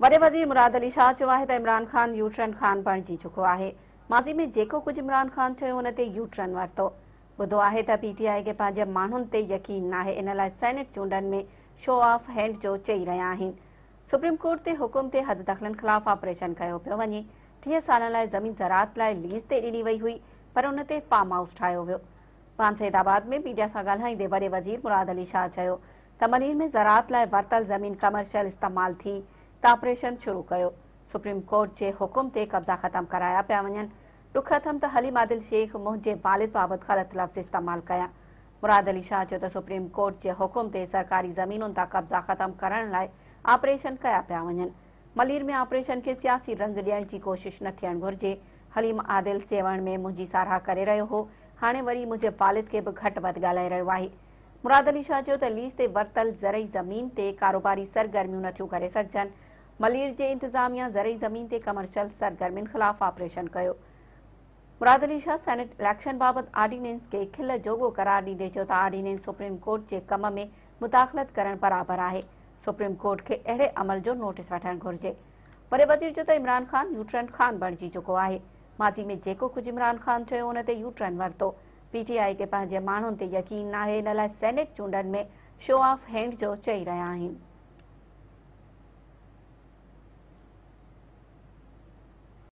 وڏي وزير مراد علي شاهه چيو آهي ته عمران خان يوٽرن خان بڻجي چڪو آهي، ماضي ۾ جيڪو ڪجهه عمران خان چيو ان تي يوٽرن ورتو. ٻڌو آهي ته پي ٽي آء کي پنهنجي ماڻهن تي يقين ناهي، ان لاء سينيٽ چونڊن ۾ شو آف هينڊ جو چئي رهيا آهن. سپريم ڪورٽ تي حڪم تي حد دخلن خلاف آپريشن ڪيو پيو وڃي، 30 سالن لاء زمين زراعت لاء ليز تي ڏني وئي هئي پر ان تي فارم هائوس ٺاهيو ويو. ڀان سيد آباد ۾ ميڊيا سان ڳالهائيندي وڏي وزير مراد علي شاهه چيو ته ملير ۾ زراعت لاء ورتل زمين ڪمرشل استعمال ٿي ته آپريشن شروع ڪيو، سپريم ڪورٽ جي حڪم تي قبضا ختم ڪرايا پيا وڃن، ڏک اٿم ته حليم عادل شيخ منهنجي والد بابت غلط لفظ استعمال ڪيا. مراد علي شاهه چيو ته سپريم ڪورٽ جي حڪم تي سرڪاري زمينن تان قبضا ختم ڪرڻ لاء آپريشن ڪيا پيا وڃن، ملير ۾ آپريشن کي سياسي رنگ ڏيڻ جي ڪوشش نه ٿيڻ گهرجي، حليم عادل سيوهڻ ۾ منهنجي ساراهه ڪري رهيو هو، هاڻي وري منهنجي والد کي به گهٽ وڌ ڳالهائي رهيو آهي. مراد علي شاهه چيو ته ليز تي ورتل زرعي زمين تي ڪاروباري سرگرميون نٿيون ڪري سگهجن، ملير جي انتظاميا زرعي زمين تي ڪمرشل سرگرمين خلاف آپريشن ڪيو. مراد علي شاهه سينيٽ اليڪشن بابت آرڊيننس کي کل جوڳو قرار ڏيندي چيو ته آرڊيننس سپريم ڪورٽ جي ڪم ۾ مداخلت ڪرڻ برابر آهي، سپريم ڪورٽ کي اهڙي عمل جو نوٽيس وٺڻ گهرجي. وڏي وزير چيو ته عمران خان يوٽرن خان بڻجي چڪو آهي، ماضي ۾ جيڪو ڪجهه عمران خان چيو ان تي يوٽرن ورتو، پي ٽي آء کي پنهنجي ماڻهن تي يقين ناهي، ان لاء سينيٽ چونڊن ۾ شو آف هينڊ جو چئي رهيا آهن.